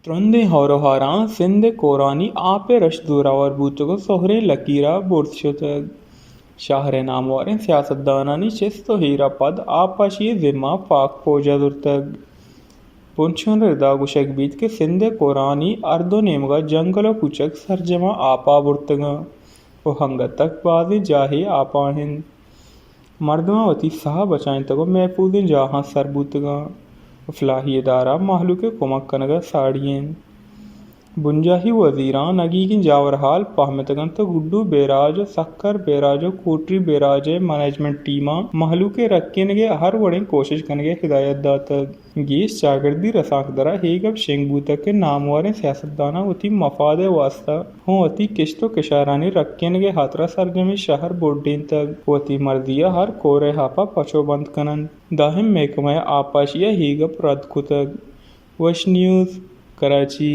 ترندیں ہور ءُ ہاراں سندھ ءِ کورانی آپ ءِ رش زوراور بوتگ ءُ سہریں لکیر ءَ برز شتگ۔ شہر ءِ نامواریں سیاستدانانی چست ءُ ہیر ءَ پد آپاشی ءِ زمہ پاک پوج ءَ زرتگ۔ پنچ ءُ ردا گوشگ بیت کہ سندھ ءِ کورانی ہر دو نیمگ ءَ جنگل ءُ کوچگ سرجم ءَ آپ ءَ برتگ اَنت ءُ انگت تک بازیں جاہے آپ ءَ اَنت۔ مردماں وتی ساہ بچائینتگ ءُ محفوظیں جاہاں سر بوتگ اَنت ءُ فلاحی ادارہ مہلوک ءِ کمک کنگ ءَ ساڑی اَنت۔ بنجاہی وزیراں نگیگیں جاور حال پہمتگ اَنت ءُ گڈو بیراج ءُ سکر بیراج ءُ کوٹری بیراج ءِ مینجمنٹ ٹیماں مہلوک ءِ رکینگ ءِ ہر وڑیں کوشش کنگ ءِ ہدایت داتگ۔ گیش چاگردی رسانکدر ءَ اے گپ شنگ بوتگ کہ نامواریں سیاستداناں وتی مفاد ءِ واستہ ہوں وتی کشت ءُ کشارانی رکینگ ءِ ہاترا سرجمیں شہر بڈینتگ، وتی مرضی ءَ ہر کور ءِ آپ ءَ پچ ءُ بند کن اَنت۔ دائم محکمہ آپاشی ءَ اے گپ رد کتگ۔ وش نیوز، کراچی۔